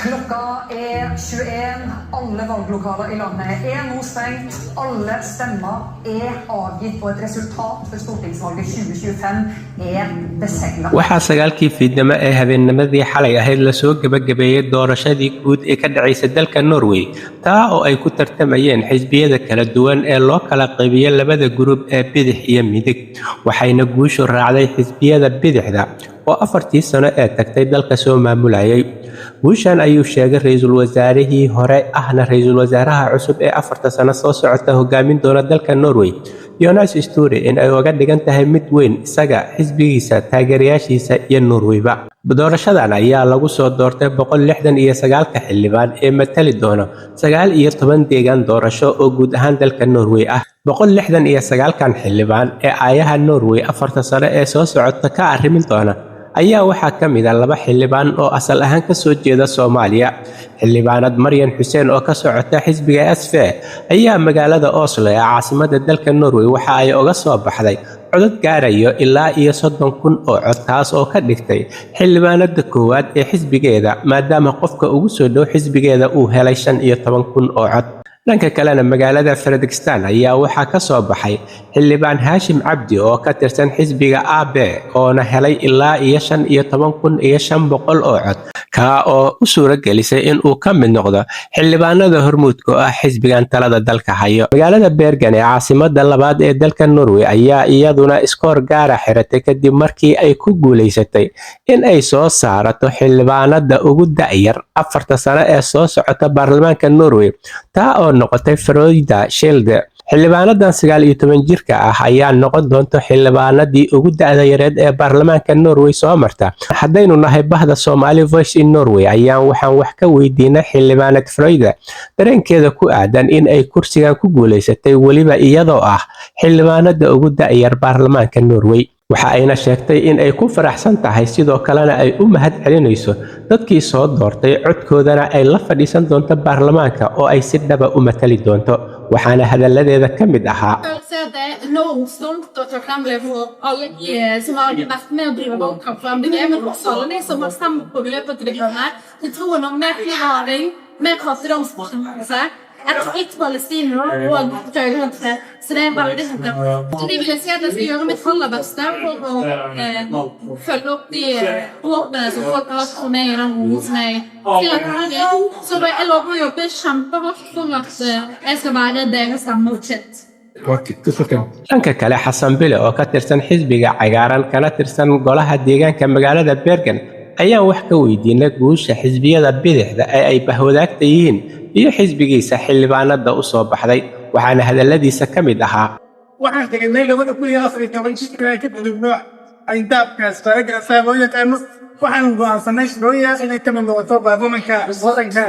Klokka er 21. Alle valglokaler i landet er nå stengt. Alle stemmer er avgitt, og et resultat for stortingsvalget 2025 er besegla. Waxaa 9-kii fiidnimo ee habeennimadii xalay ahayd lasoo gebagabeeyey doorashadii guud ee ka dhacaysa dalka Norway, taa oo ay ku tartamayeen xisbiyada kala duwan ee loo kala qaybiyey labada group ee bidix iyo midig. Waxayna guushu raacday xisbiyada bidixda oo 4-tii sano ee tagtay dalka soo maamulayay. Guushan ayuu sheegay ra-iisul wasaarihii hore, ahna ra-iisul wasaaraha cusub ee 4-ta sano soo socota hogaamin doona dalka Norway, Jonas Støre, in ay uga dhigan tahay mid weyn isaga, xisbigiisa, taageerayaashiisa iyo Norwayba. Doorashadan ayaa lagu soo doortay 169-ka xildhibaan ee matali doona 19 deegaan doorasho oo guud ahaan dalka Norway ah. 169-kan xildhibaan ee aayaha Norway 4-ta sano ee soo socota ka arrimin doona ayaa waxaa ka mid ah laba xildhibaan oo asal ahaan ka soo jeeda Soomaaliya. Xildhibaanad Maryan Xuseen oo ka socota xisbiga SV ayaa magaalada Oslo ee caasimada dalka Norway waxa ay uga soo baxday codad gaarayo ilaa iyo 30,000 oo cod, taas oo ka dhigtay xildhibaanada koowaad ee xisbigeeda, maadaama qofka ugu soo dhow xisbigeeda uu helay 15,000 oo cod. Dhanka kalena, magaalada Fredrikstad ayaa waxaa ka soo baxay xildhibaan Haashim Cabdi oo ka tirsan xisbiga Ap, oona helay ilaa iyo 15,500 oo cod, kaa oo u suura gelisay in uu ka mid noqdo xildhibaanada hormuudka oo ah xisbigan talada dalka hayo. Magaalada Bergen ee caasimada labaad ee dalka Norway ayaa iyaduna iskoor gaara xiratay kadib markii ay ku guuleysatay in ay soo saarato xildhibaanada ugu da'yar 4-ta sano ee soo socota baarlamaanka Norway, taa oo noqotay Frida Schelde. Xildhibaanadan 19 jirka ah ayaa noqon doonta xildhibaanadii ugu da'da yareed ee baarlamaanka Norway soo marta. Haddaynu nahay bahda Somali Voice in Norway ayaan waxaan wax ka weydiinay xildhibaanad Frida dareenkeeda ku aadan in ay kursigan ku guuleysatay, weliba iyadoo ah xildhibaanada ugu da'yar baarlamaanka Norway. Waxa ayna sheegtay in ay ku faraxsan tahay, sidoo kalena ay u mahad celinayso dadkii soo doortay, codkoodana ay la fadhiisan doonto baarlamaanka oo ay si dhaba u matali doonto. Waxaana hadalladeeda ka mid ahaa: Jeg vil si at det er enormt stolt og takknemlig for alle de som har vært med å drive valgkamp for MDG, men også alle de som har stemt på Miljøpartiet De Grønne. Til troen om mer klimahandling, mer fattigdomsbekjempelse, et fritt Palestina og tøylehandel. Så det er veldig sant. Så de vil jeg si at jeg skal gjøre mitt aller beste for å følge opp de håpene som folk har hatt for meg i den rollen som jeg stiller her i. Så jeg lover å jobbe kjempehardt for at jeg skal være deres stemme fortsatt. Dhanka kale, Xasan Bile oo ka tirsan xisbiga Cagaaran kana tirsan golaha deegaanka magaalada Bergen ayaan wax ka weydiinay guusha xisbiyada bidixda ee ay bahwadaagta yihiin iyo xisbigiisa xildhibaanada u soo baxday. Waxaana hadalladiisa ka mid ahaa: Waxaan tegnay 2014 ka gudubno xayndaabkaas faragasa loo yaqaano. Waxaan go'aansanay Sooya inay ka mid noqoto baarlamanka wadanka.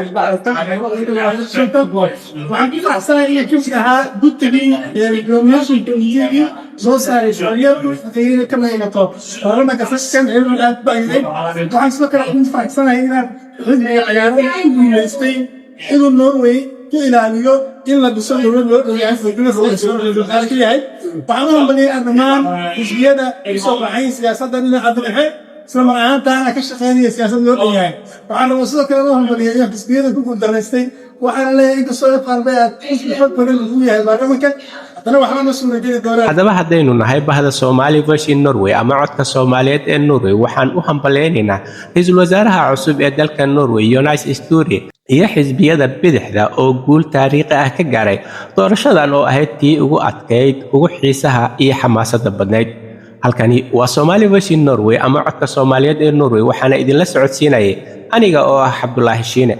Waxaan ku faraxsanahay inay ka mid ahaa guddigii gudoomiyaashii guddigii soo saaray sharciyadu inay ka mid noqoto baarlamanka saskan ee aad baahiday. Waxaan sidoo kale ku faraxsanahay inaan Xisbiga Cagaaran ku guuleystay inuu Norway ku ilaaliyo in la dhiso dowlad loo dhow ka yahay. Waxaan u hambaliyay dhammaan xisbiyada soo baxay siyaasadda dhinaca dhexe, isla mar ahaantaana ka shaqeynaya siyaasad loo dhan yahay. Waxaan rabaa sidoo kale u hambaliyay xisbiyada ku guuldaraystay. Waxaana leeyahay, inkastoo FrP aad xisbi xog badan ugu yahay baarlamanka, haddana waxba ma suurageli doonaan. Haddaba, haddaynu nahay bahda Somali Voice in Norway ama codka Soomaaliyeed ee Norway, waxaan u hambaleynaynaa ra-iisul wasaaraha cusub ee dalka Norway, Jonas Støre, iyo xisbiyada bidixda oo guul taariikhi ah ka gaaray doorashadan oo ahayd tii ugu adkayd, ugu xiisaha iyo xamaasadda badnayd. Halkani waa Somali Voice in Norway ama codka Soomaaliyeed ee Norway. Waxaana idinla socodsiinayay aniga oo ah Cabdulaahi Shiine.